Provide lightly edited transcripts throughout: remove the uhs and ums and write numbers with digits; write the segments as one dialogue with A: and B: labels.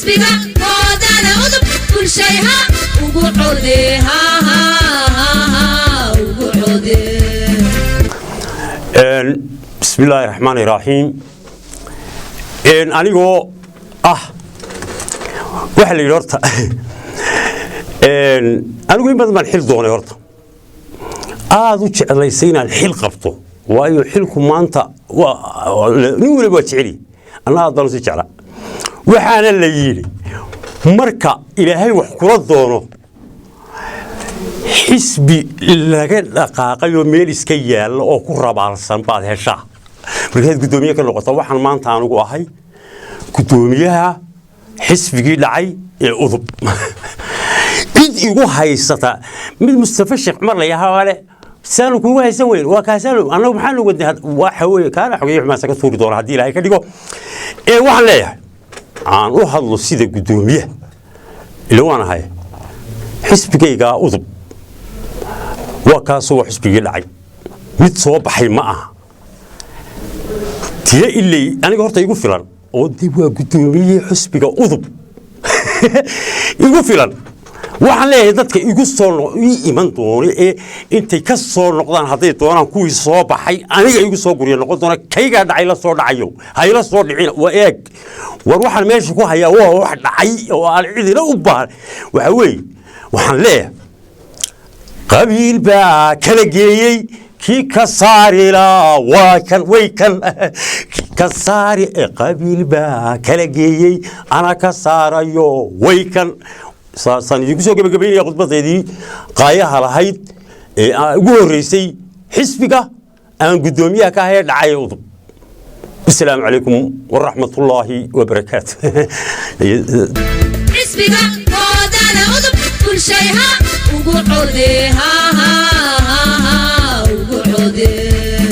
A: Xisbiga koodale Udub bulshayha ugu codee, ugu codee.
B: Bismi illaahi raxmaani raxiim. Anigoo ah, waxaa la yidhi horta anigu in badan baan xil doonay, horta aada u jeclaysay inaan xil qabto, waayo xilku maanta nin waliba waa jeceli, anna aad baan usii jeclaa. Waxaana la yidhi marka Ilaahay wax kula doono, xisbi laga dhaqaaqay oo meel iska yaalla oo ku rabaalsan baad heshaa markaad guddoomiye ka noqota. Waxaan maanta anigu ahay guddoomiyaha xisbigii dhacay ee Udub. Cid igu haysata mid Mustafa Sheekh Cumar la yahaa le saanu kugu haysan weyn, waa kaasaanu annagu maxaanu wadnay. Waxa weeye kaana xogeeye xumaasa ka tuuri doona haddii Ilaahay ka dhigo. Ee waxaan leeyahay aan u hadlo sida guddoomiyaha ila waan ahay xisbigaygaa Udub, waa kaasoo waa xisbigii dhacay, mid soo baxay ma aha. Tiye iley aniga horta igu filan oo de waa guddoomiyihii xisbiga Udub igu filan. Waxaan leeyahay dadka igu soo ii iman doona ee intay ka soo noqdaan hadday doonaan kuwii soo baxay aniga igu soo gurya noqon doona, kaygaa dhacay la soo dhacayo hayla soo dhicin. Waa eeg, war waxaan meesha ku hayaa waa wax dhacay oo aan cidina u baahan. Waxa weeye waxaan leeyahay qabiil baa kala geeyey, kii ka saari laa waa kan, way kan kii ka saari. Qabiil baa kala geeyey, ana ka saarayo, way kan. Saasaan idinku soo gebagabaynaya khudbadeedii qaayaha lahayd ee ugu horreysay xisbiga aan guddoomiyaha ka ahee dhacay Udub. Asalaamu calaykum waraxmatullaahi wabarakaatu.
A: Xisbiga koodale Udub bulshayha ugu codee, ugu codee.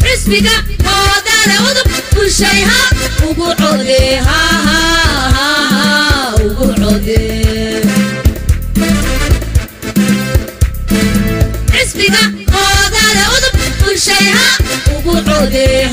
A: Xisbiga koodale Udub bulshayha ugu codee, ugu codee. Xisbiga koodale Udub bulshayha ugu codee.